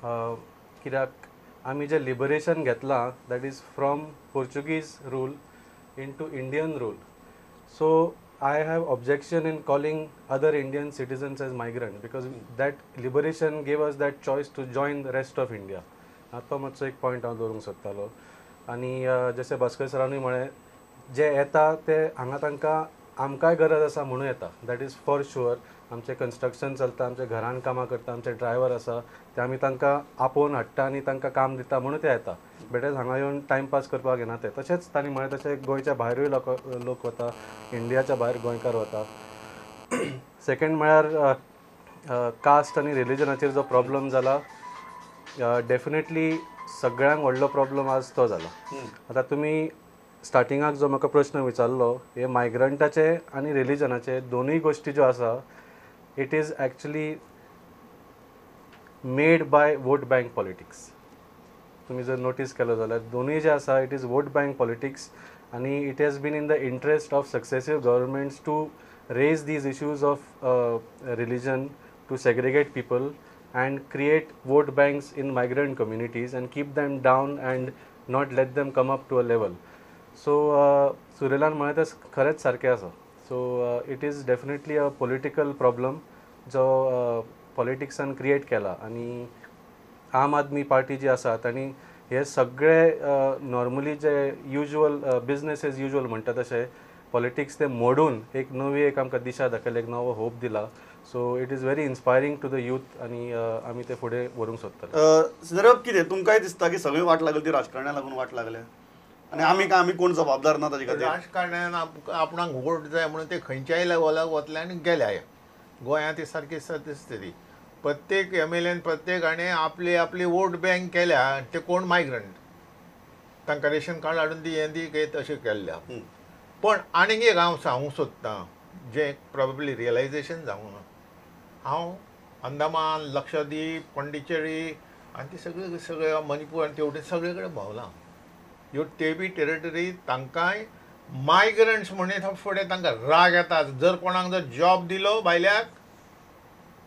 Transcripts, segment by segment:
कित्याक आमी जें लिबरेशन घेतलां that is from Portuguese rule into Indian rule. So I have objection in calling other Indian citizens as migrant because that liberation gave us that choice to join the rest of India. तो मातसो एक point हांव दवरूंक सोदतालो. आनी जशें भास्कर सरानूय म्हळें, जे येता ते हांगा तांकां आमकांय गरज आसा म्हणून येता, that is for sure. आमचें कन्स्ट्रक्शन चलता, आमच्या घरान कामां करता, आमचे ड्रायवर आसा, ते आमी तांकां आपोवन हाडटा आनी तांकां काम दिता म्हणून ते येता. बेटेच हांगा येवन टायमपास करपाक येना ते. तशेंच तांणी म्हळें तशें गोंयच्या भायरूय लोक वता, इंडियाच्या भायर गोंयकार वता. सेकंड म्हळ्यार कास्ट आनी रिलिजनाचेर जो प्रॉब्लम जाला, डेफिनेटली सगळ्यांक व्हडलो प्रॉब्लम आज तो जाला. आतां तुमी स्टार्टिंगाक जो म्हाका प्रश्न विचारलो, हे मायग्रंटाचे आनी रिलिजनाचे दोनूय गोश्टी ज्यो आसा, it is actually made by vote bank politics. तुमी जर नोटीस केलो जाल्यार दोनूय जे आसा, it is vote bank politics आनी it has been in the interest of successive governments to raise these issues of religion to segregate people and create vote banks in migrant communities and keep them down and not let them come up to a level. So सुरेलान म्हळें तें खरेंच सारकें आसा. So it is definitely a political problem जो पॉलिटिक्सान create केला. आनी आम Aadmi party जी आसा तांणी हे सगळे नॉर्मली जे युज्युअल बिजनेस एज युज्युअल म्हणटा तशें पॉलिटिक्स ते मोडून एक नवी एक आमकां दिशा दाखयली, एक नवो होप दिला. So it is very inspiring to the youth आनी आमी ते फुडें व्हरूंक सोदतले. सर कितें तुमकांय दिसता की सगळी वाट लागली ती राजकारण्या लागून वाट लागल्या आनी आमी काय आमी कोण जबाबदार ना ताजे खातीर? राजकारण्यान आपणाक वोट जाय म्हणून ते खंयच्याय लेवलाक वतले आनी गेले. गोंयांत ती सारकी सद्यस्थिती, प्रत्येक एम एल एन प्रत्येक हाणें आपली आपली वोट बँक केल्या. ते कोण मायग्रंट तांकां रेशन कार्ड हाडून दी हें दी काय तशें केल्लें. पण आनीक एक हांव सांगूंक सोदतां जें प्रोबेबली रियलायजेशन जावंक ना. हांव अंदमान, लक्षद्वीप, पॉंडिचेरी आनी ते सगळे सगळे मणिपूर आनी तेवटेन सगळे कडेन भोंवलां. ह्यो ते बी टेरिटरी तांकांय मायग्रंट्स म्हणीत फुडें तांकां राग येता. जर कोणाक जर जॉब दिलो भायल्याक,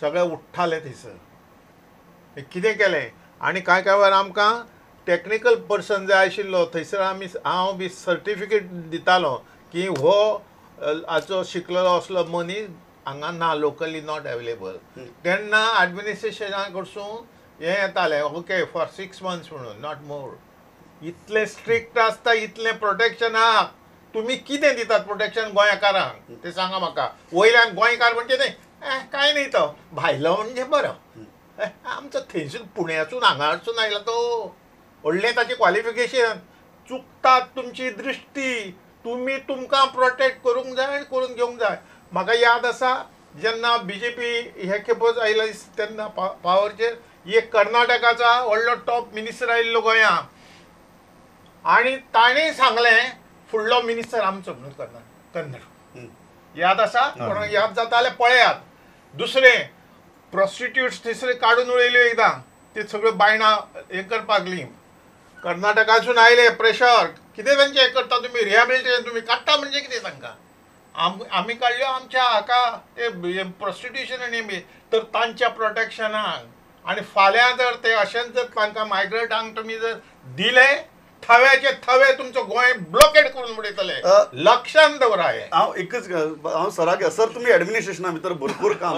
सगळे उठ्ठाले थंयसर. कितें केलें आनी कांय कांय वेळार आमकां टॅक्निकल पर्सन जाय आशिल्लो, थंयसर आमी हांव बी सर्टिफिकेट दितालो की हो हाचो शिकलेलो असलो मनीस हांगा ना, लोकली not available. तेन्ना एडमिनिस्ट्रेशना कडसून हें येतालें, ओके फॉर 6 मंथ्स म्हणून, not more. इतलें स्ट्रिक्ट आसता, इतलें प्रोटेक्शन आहा. तुमी कितें दितात प्रोटेक्शन गोंयकारांक तें सांगा म्हाका. वयल्यान गोंयकार म्हणजे न्ही कांय न्ही, तो भायलो म्हणजे बरो, आमचो थंयसून पुण्यासून हांगासून आयला तो, व्हडलें ताचें क्वॉलिफिकेशन. चुकतात तुमची दृश्टी, तुमी तुमकां प्रोटेक्ट करूंक जाय आनी करून घेवंक जाय. म्हाका याद आसा जेन्ना बीजेपी हे खेपोच आयला तेन्ना पावरचेर एक कर्नाटकाचा व्हडलो टॉप मिनिस्टर आयिल्लो गोंया आनी ताणें सांगलें फुडलो मिनिस्टर आमचो म्हणून, कन्नड. याद आसा कोणाक याद जाता जाल्यार पळयात. दुसरें प्रोस्टिट्यूट्स थंयसर काडून उडयल्यो एकदां, ते सगळ्यो बायणां हें करपाक लागलीं. कर्नाटकासून आयले प्रेशर, कितें तांचें हें करता तुमी, रिहेबिलिटेशन तुमी काडटा म्हणजे कितें तांकां. आमी काडल्यो आमच्या हाका ते प्रोस्टिट्युशन आनी बी, तर तांच्या प्रोटेक्शनाक. आनी फाल्यां जर ते अशेंच जर तांकां मायग्रंटांक तुमी जर दिले, थव्याचे थवे तुमचो गोंय ब्लॉकेड करून उडयतले, लक्षान दवरा हें. हांव एकच हांव सराक, सर तुमी एडमिनिस्ट्रेशना भितर भरपूर काम,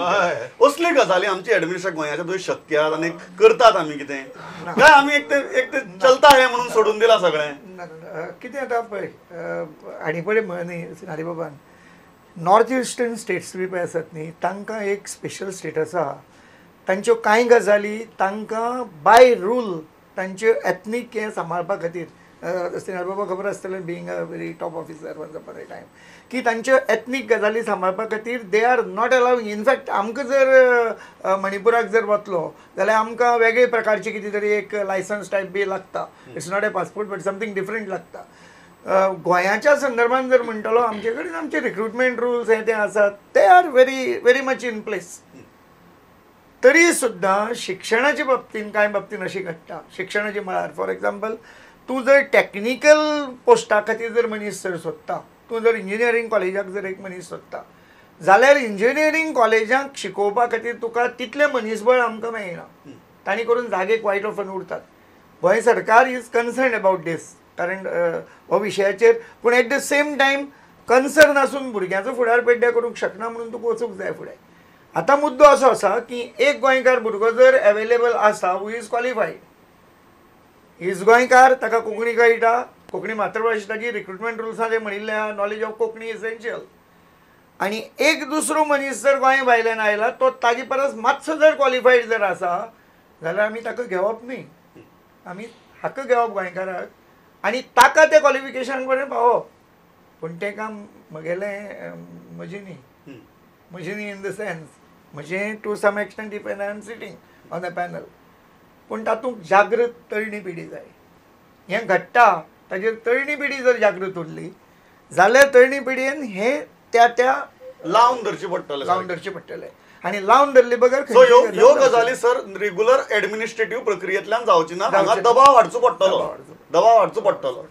असली गजाली आमची एडमिनिस्ट्रेशन गोंयाच्या थंय शक्य आहात आनी करतात आमी कितें काय आमी एक ते चलता हें म्हणून सोडून दिलां सगळें? कितें जाता पळय, आनी पळय न्ही नारी बाबान, नॉर्थ इस्टर्न स्टेट्स बी पळय आसात न्ही, तांकां एक स्पेशल स्टेटस आहा. तांच्यो कांय गजाली तांकां बाय रूल तांच्यो एथनीक हें सांबाळपा खातीर, बाबा खबर आसतलें being a very top officer once upon a time, की तांच्यो एथनीक गजाली सांबाळपा खातीर they are not allowing. In fact आमकां जर मणिपुराक जर वतलो जाल्यार आमकां वेगळे प्रकारचे कितें तरी एक लायसन्स टायप बी लागता, it's not a passport but something different लागता. गोंयाच्या संदर्भान जर म्हणटलो, आमचे कडेन आमचे रिक्रुटमेंट रुल्स हे ते आसात, ते are very very much in place. तरी सुद्दां शिक्षणाच्या बाबतीन कांय बाबतीन अशी घडटा. शिक्षणाच्या मळार फॉर एग्जाम्पल तूं जर टॅक्निकल पोस्टा खातीर जर मनीस जर सोदता, तूं जर इंजिनियरींग कॉलेजाक जर एक मनीस सोदता जाल्यार इंजिनियरींग कॉलेजाक शिकोवपा खातीर तुका तितलें मनीसबळ आमकां मेळना. तांणी करून जागे क्वायट ऑफन उरतात. गोंय सरकार is concern about दीस, कारण हो विशयाचेर, पूण at the same time concern आसून भुरग्यांचो फुडार पेड्ड्यार करूंक शकना म्हणून तुका वचूंक जाय फुडें. आतां मुद्दो असो आसा की एक गोंयकार भुरगो जर एवेलेबल आसा हू is qualified, is गोंयकार, ताका कोंकणी कळटा, कोंकणी मातृभाशा ताजी, रिक्रुटमेंट रुल्सान जें म्हणिल्लें आहा नॉलेज ऑफ कोंकणी इसेन्शियल, आनी एक दुसरो मनीस जर गोंय भायल्यान आयला तो ताजे परस मातसो जर क्वॉलिफायड जर आसा जाल्यार आमी ताका घेवप न्ही, आमी हाका घेवप गोंयकाराक आनी ताका तें क्वॉलिफिकेशन पर्यंत पावोवप. पूण तें काम म्हगेलें म्हजें न्ही, म्हजें न्ही इन the sense म्हजें to some extent if I am sitting on a panel, पूण तातूंत जागृत तरणी पिढी जाय. हें घडटा ताजेर तरणी पिढी जर जागृत उरली जाल्यार तरणी पिढयेन हें त्या त्या लावन धरचें पडटलें, लावन धरचें पडटलें आनी लावन धरले बगर सो ह्यो गजाली सर रेगुलर एडमिनिस्ट्रेटीव प्रक्रियेंतल्यान जावची ना, हांगा दबाव हाडचो पडटलो, दबाव हाडचो पडटलो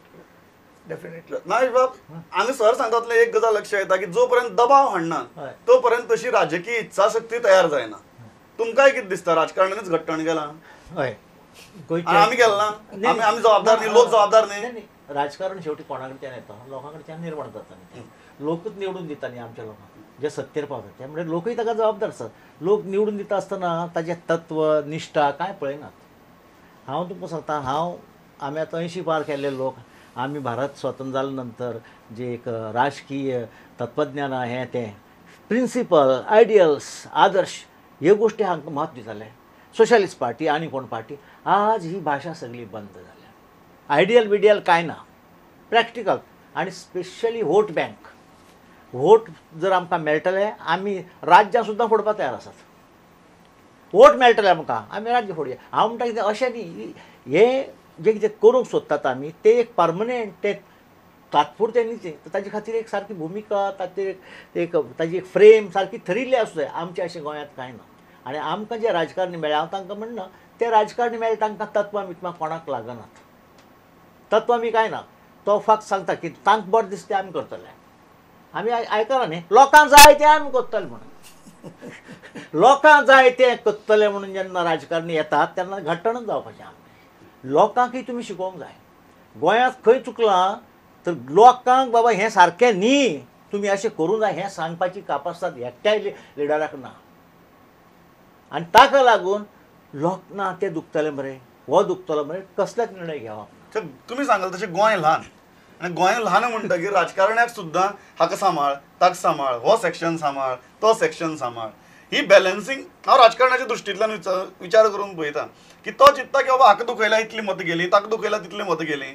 डेफिनेटली. ना बाब हांगा सर सांगतातलें एक गजाल लक्ष येता की जो पर्यंत दबाव हाडना तो पर्यंत तशी राजकीय इच्छाशक्ती तयार जायना. तुमकांय कितें दिसता राजकारणानच घट्टण गेलां? हय, आमी गेल ना, आमी जबाबदार न्ही, लोक जबाबदार न्ही. राजकारण शेवटी कोणा कडच्यान येता, लोकां कडच्यान निर्माण जाता न्ही, लोकूच निवडून दिता न्ही आमच्या लोकांक जे सत्तेर पावतात, त्यामुळे लोकूय ताका जबाबदार आसतात. लोक निवडून दिता आसतना ताजें तत्व निश्ठा कांय पळयनात. हांव तुमकां सांगता, हांव आमी आतां 80 पार केल्ले लोक, आमी भारत स्वतंत्र जाल्या नंतर जे एक राजकीय तत्वज्ञान हें तें प्रिंसिपल आयडियल्स आदर्श ह्यो गोश्टी हांकां म्हत्व दिताले. सोशलिस्ट पार्टी आनी कोण पार्टी, आज ही भाशा सगळी बंद जाल्या. आयडियल बिडियल कांय ना, प्रॅक्टिकल आनी स्पेशली वोट बँक. वोट जर आमकां मेळटले आमी राज्यां सुद्दां फोडपाक तयार आसात. वोट मेळटले आमकां आमी राज्य फोडया. हांव म्हणटा कितें अशें न्ही, हें जें कितें करूंक सोदतात आमी तें एक परमनंट, तें तात्पुरतें न्ही, तें ताजे खातीर एक सारकी भुमिका, ताचेर एक ताजी एक फ्रेम सारकी थरिल्ली आसूं जाय. आमचें अशें गोंयांत कांय ना. आनी आमकां जे राजकारणी मेळ्ळे, हांव तांकां म्हणना ते राजकारणी मेळ्ळे तांकां तत्वां बित्वां कोणाक लागनात, तत्वां बी कांय ना. तो फक्त सांगता की तांकां बरें दिसता आमी करतले, आमी आयकला न्ही, लोकांक जाय तें आमी करतले म्हणून, लोकांक जाय तें करतले म्हणून जेन्ना राजकारणी येतात तेन्ना घट्टणच जावपाचें. आमचें लोकांकय तुमी शिकोवंक जाय. गोंयांत खंय चुकलां तर लोकांक बाबा हें सारकें न्ही, तुमी अशें करूं जाय हें सांगपाची कापास्ताद एकट्याय लिडराक ना. आनी ताका लागून लोक ना ते दुखतले मरे, हो दुखतलो मरे, कसलेच निर्णय घेवप. तुमी सांगल तशें गोंय ल्हान, आनी गोंय ल्हान म्हणटकीर राजकारण्याक सुद्दां हाका सांबाळ, ताका सांबाळ, हो सेक्शन सांबाळ, तो सेक्शन सांबाळ, ही बॅलन्सिंग हांव राजकारणाच्या दृश्टींतल्यान विचार करून पळयता की तो चिंतता की बाबा हाका दुखयला इतली मतां गेली, ताका दुखयला तितली मतां गेली,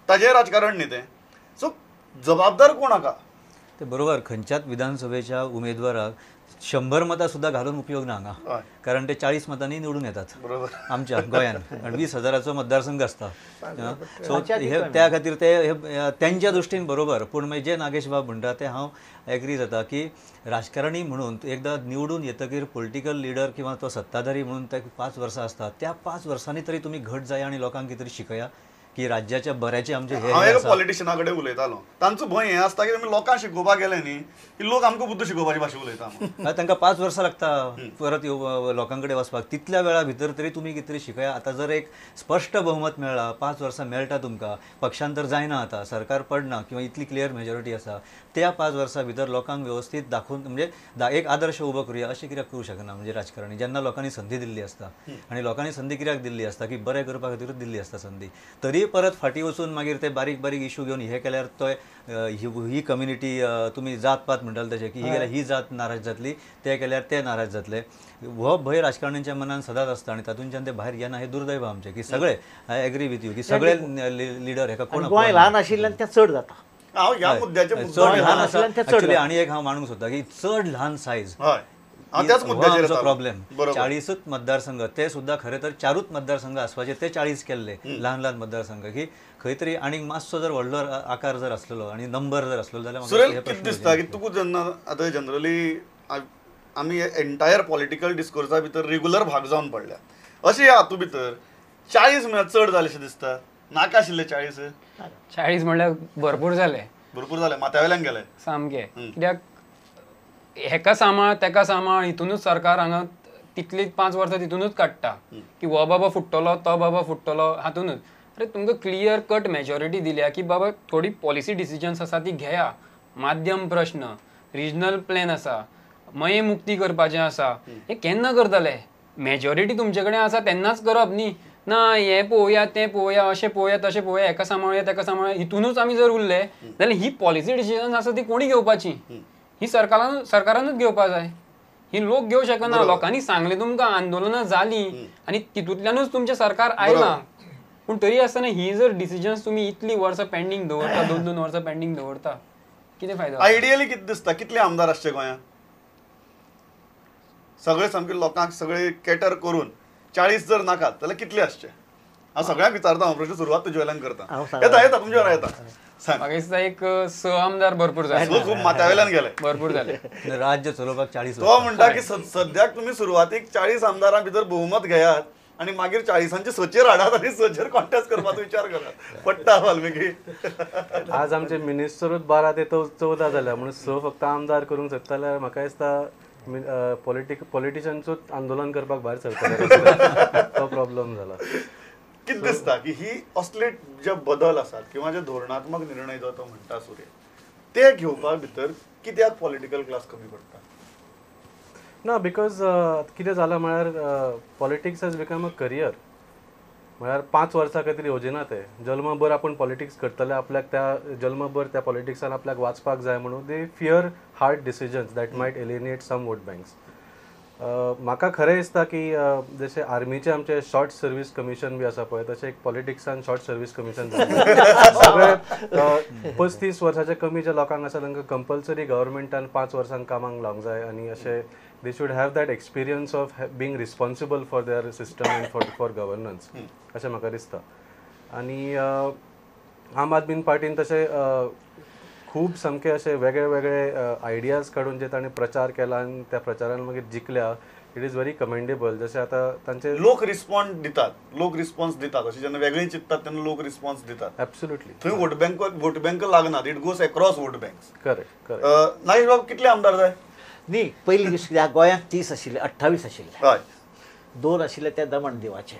ताजें राजकारण न्ही तें. सो जबाबदार कोण हाका? ते बरोबर, खंयच्याच विधानसभेच्या उमेदवाराक 100 मतां सुद्दां घालून उपयोग ना हांगा, कारण ते 40 मतांनी निवडून येतात बरोबर आमच्या गोंयान, आनी 20,000चो मतदारसंघ आसता. सो हे त्या खातीर ते तेंच्या दृश्टीन बरोबर. पूण मागीर जे नागेश बाब म्हणटा ते हांव एग्री जाता की राजकारणी म्हणून एकदां निवडून येतकीर पॉलिटिकल लिडर किंवा तो सत्ताधारी म्हणून ते 5 वर्सां आसता, त्या 5 वर्सांनी तरी तुमी घट जाय आनी लोकांक कितें तरी शिकया की राज्याच्या बऱ्याचे आमचे. हांव एका पॉलिटिशियना कडेन उलयतालो, तांचो भंय हें आसता की तुमी लोकांक शिकोवपाक गेले न्ही की लोक आमकां बुद्द शिकोवपाची भाशा उलयता. तांकां 5 वर्सां लागता परत लोकां कडेन वचपाक, तितल्या वेळा भितर तरी तुमी कितें तरी शिकया. आतां जर एक स्पश्ट बहुमत मेळ्ळा, 5 वर्सां मेळटा तुमकां, पक्षांतर जायना, आतां सरकार पडना किंवा इतली क्लियर मेजॉरिटी आसा, त्या 5 वर्सां भितर लोकांक वेवस्थीत दाखोवन म्हणजे एक आदर्श उबो करुया अशें कित्याक करूं शकना. म्हणजे राजकारणी जेन्ना लोकांनी संदी दिल्ली आसता, आनी लोकांनी संदी कित्याक दिल्ली आसता की बरें करपा खातीरूच दिल्ली आसता संदी, तरी परत फाटीं वचून मागीर ते बारीक बारीक इशू घेवन हे केल्यार तो ही कम्युनिटी तुमी जात पात म्हणटाले तशें की ही केल्यार ही जात नाराज जातली, ते केल्यार ते नाराज जातले, हो भंय राजकारण्यांच्या मनान सदांच आसता आनी तातूंतल्यान ते भायर येना. हे दुर्दैव आमचें की सगळे I agree with you की सगळे लिडर हेका कोण गोंय ल्हान आशिल्ल्यान ते चड जाता. हांव ह्या मुद्द्याचेर चड ल्हान आसा एक्चुअली. आनी एक हांव मांडूंक सोदता की चड ल्हान सायज प्रॉब्लेम, 40 मतदारसंघ, ते सुद्दां खरें तर 4 मतदारसंघ आसपाचे ते 40 केल्ले ल्हान ल्हान मतदारसंघ की खंय तरी आनी मातसो जर व्हडलो आकार जर आसलेलो आनी नंबर जर आसलेलो जाल्यार सुरेल कितें दिसता की तुका जेन्ना आतां जनरली आमी एंटायर पॉलिटिकल डिस्कोर्सा भितर रेगुलर भाग जावन पडल्या, अशें ह्या हातूंत भितर 40 म्हळ्यार चड जालें अशें दिसता? नाका आशिल्ले 40? 40 म्हळ्यार भरपूर जाले, भरपूर जाले, माथ्या वयल्यान गेले सामके. कित्याक हेका सांबाळ तेका सांबाळ हितूनच सरकार हांगा तितली 5 वर्सां तितूनच काडटा की हो बाबा फुट्टलो तो बाबा फुट्टलो हातूनच. अरे तुमकां क्लियर कट मेजॉरिटी दिल्या की बाबा थोडी पॉलिसी डिसिजन्स आसा ती घेया, माध्यम प्रश्न, रिजनल प्लॅन आसा, मये मुक्ती करपाचें आसा, हें केन्ना करतले? मेजॉरिटी तुमचे कडेन आसा तेन्नाच करप न्ही. ना हें पळोवया तें पळोवया अशें पळोवया तशें पळोवया हेका सांबाळुया तेका सांबाळुया हितूनच आमी जर उरले जाल्यार ही पॉलिसी डिसिजन्स आसा ती कोणी घेवपाची? ही सरकारानूच घेवपा जाय, ही लोक घेवंक शकना. लोकांनी सांगलें तुमकां, आंदोलनां जालीं आनी तितूंतल्यानूच तुमचें सरकार आयलां, पूण तरी आसतना ही जर डिसिजन्स तुमी इतली वर्सां पेंडींग दवरता, 2-2 वर्सां पेंडींग दवरता, कितें फायदो? आयडियली कितें दिसता कितले आमदार आसचे गोंयांत? सगळे सामके लोकांक सगळे कॅटर करून 40 जर नाकात जाल्यार कितले आसचे? हांव सगळ्यांक विचारता, हांव प्रश्न सुरवात तुजे वेल्यान करता. येता येता तुमच्या येता. म्हाका दिसता एक 6 आमदार भरपूर जाले, खूब माथ्या वेल्यान गेले, भरपूर जाले. राज्य चलोवपाक 40. तो म्हणटा की सद्याक तुमी सुरवातीक 40 आमदारां भितर बहुमत घेयात आनी मागीर 40 6चेर हाडात आनी 6चेर कॉन्टेस्ट करपाचो विचार करात. पडटा वाल्मिकी. आज आमचे मिनिस्टरूच 12 ते 14 जाल्या म्हणून 6 फक्त आमदार करूंक शकता जाल्यार म्हाका दिसता पॉलिटिशन्सूच आंदोलन करपाक भायर सरतले, तो प्रॉब्लम जाला. कितें दिसता की ही असले जे बदल आसात किंवा जे धोरणात्मक निर्णय जो तो म्हणटा सूर्य, ते घेवपा भितर कित्याक पॉलिटिकल क्लास कमी पडटा? ना, because कितें जालां म्हळ्यार politics has become a career. म्हळ्यार 5 वर्सां खातीर येवजिना ते, जल्मभर आपूण पॉलिटिक्स करतले, आपल्याक त्या जल्मभर त्या पॉलिटिक्सान आपल्याक वाचपाक जाय म्हणून they fear hard decisions that might alienate some vote banks. म्हाका खरें दिसता की जशें आर्मीचें आमचें शॉर्ट सर्वीस कमिशन बी आसा पळय, तशें एक पॉलिटिक्सान शॉर्ट सर्वीस कमिशन सगळे 35 वर्साच्या कमी जे लोकांक आसा तांकां कंपल्सरी गव्हर्मेंटान 5 वर्सांक कामाक लावंक जाय आनी अशें they should have that experience of being responsible for their system and for governance, अशें म्हाका दिसता. आनी आम आदमी पार्टीन तशें खूब सामके अशे वेगळे वेगळे आयडियाज काडून जे ताणें प्रचार केला आनी त्या प्रचारान मागीर जिखल्या, it is very commendable. जशें आतां तांचे लोक रिस्पॉन्स दितात, लोक रिस्पॉन्स दितात अशें जेन्ना वेगळी चिंततात तेन्ना लोक रिस्पॉन्स दितात. एब्सोल्युटली. थंय वोट बँक लागना, it goes across vote banks. Correct correct. Nagesh बाब कितले आमदार जाय? न्ही, पयलीं दीस कित्याक गोंयांत 30 आशिल्ले, 28 आशिल्ले, हय 2 आशिल्ले ते दमण दिवाचे.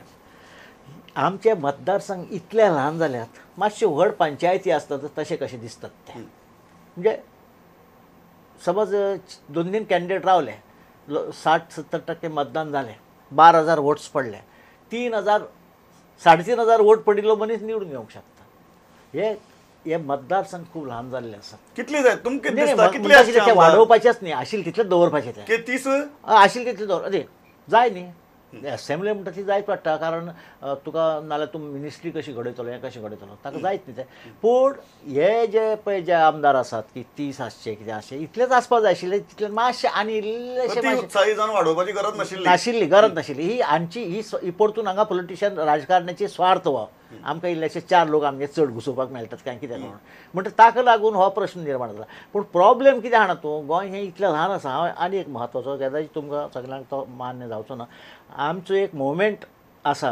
आमचे मतदारसंघ इतले ल्हान जाल्यात, मातशे व्हड पंचायती आसतात तशें कशें दिसतात ते. म्हणजे समज 2-3 कॅन्डिडेट रावले, 60-70% मतदान जालें, 12,000 वोट्स पडले, 3,000 3,500 वोट पडिल्लो मनीस निवडून येवंक शकता. हे हे मतदारसंघ खूब ल्हान जाल्ले आसात. कितले जाय तुमकां दिसता कितले आसचे? ते वाडोवपाचेच न्ही, आशिल्ले तितले दवरपाचे, ते 30 आशिल्ले तितले दवर जाय न्ही. असेंब्ली म्हणटा ती जायच पडटा, कारण तुका नाल्यार तूं मिनिस्ट्री कशी घडयतलो, हें कशें घडयतलो, ताका जायच न्ही तें. पूण हे जे पळय जे आमदार आसात की 30 आसचे कितें आसचे इतलेच आसपाक जाय आशिल्ले, तितले मातशें आनी इल्लेशें वाडोवपाची गरज नाशिल्ली, नाशिल्ली गरज नाशिल्ली. ही आमची ही परतून हांगा पॉलिटिशियन राजकारण्याची स्वार्थ हो, आमकां इल्लेशे 4 लोक आमगे चड घुसोवपाक मेळटात काय कितें म्हणून, म्हणटा ताका लागून हो प्रश्न निर्माण जाला. पूण प्रॉब्लेम कितें जाणा तूं, गोंय हें इतलें ल्हान आसा. हांव आनी एक म्हत्वाचो कदाचित तुमकां सगळ्यांक तो मान्य जावचो ना, आमचो एक मुवमेंट आसा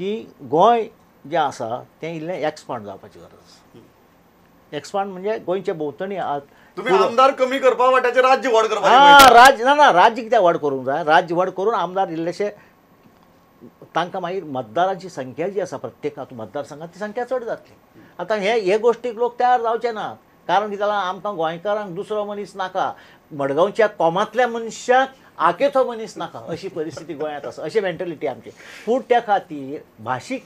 की गोंय जें आसा तें इल्लें एक्सपांड जावपाची गरज आसा. एक्सपांड म्हणजे गोंयच्या भोंवतणी तुमी आमदार कमी करपा वाट्याचें राज्य व्हड करपाक, राज्य ना ना राज्य कित्याक व्हड करूंक जाय, राज्य व्हड करून आमदार इल्लेशे तांकां मागीर मतदारांची संख्या जी आसा प्रत्येक मतदारसंघात ती संख्या चड जातली. आतां हे हे गोश्टीक लोक तयार जावचे नात, कारण कितें जालां आमकां गोंयकारांक दुसरो मनीस नाका, मडगांवच्या कोमांतल्या मनशाक आकेचो मनीस नाका, अशी परिस्थिती गोंयांत आसा, अशी मेंटलिटी आमची. पूण त्या खातीर भाशीक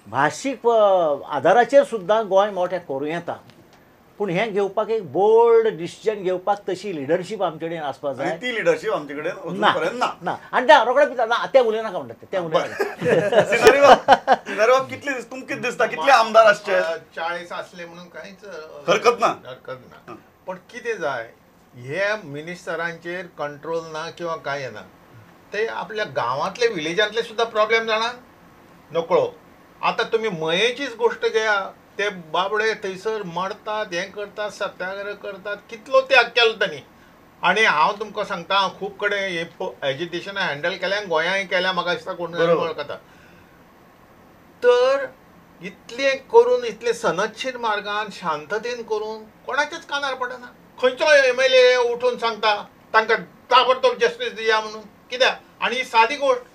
भाशीक आदाराचेर सुद्दां गोंय मोठें करूं येता, पूण हें घेवपाक एक बोल्ड डिसिजन घेवपाक तशी लिडरशीप आमचे कडेन आसपाक जाय. ती लिडरशीप आमचे कडेन ना ना. आनी त्या रोखडे पिता ना ते उलयनाका म्हणटात ते उलयनाका. कितले तुमकां कितें दिसता कितले आमदार आसचे? 40 आसले म्हणून कांयच हरकत ना, हरकत ना. पण कितें जाय, हे मिनिस्टरांचेर कंट्रोल ना किंवा कांय ना, ते आपल्या गांवांतले विलेजांतले सुद्दां प्रॉब्लेम जाणा नकळो. आतां तुमी मयेचीच गोश्ट घेया, ते बाबडे थंयसर मरतात, हें करतात, सत्याग्रह करतात, कितलो त्याग केलो तांणी. आनी हांव तुमकां सांगता, हांव खूब कडेन हे एजिटेशनां हँडल केल्या, गोंयांय केल्या, म्हाका दिसता कोण वळखता. तर इतलें करून, इतलें सनदशीर मार्गान शांततेन करून कोणाच्याच कानार पडना. खंयचो एम एल ए उठून सांगता तांकां ताबडतोब जस्टीस दिया म्हणून, कित्याक आनी सादी गोश्ट.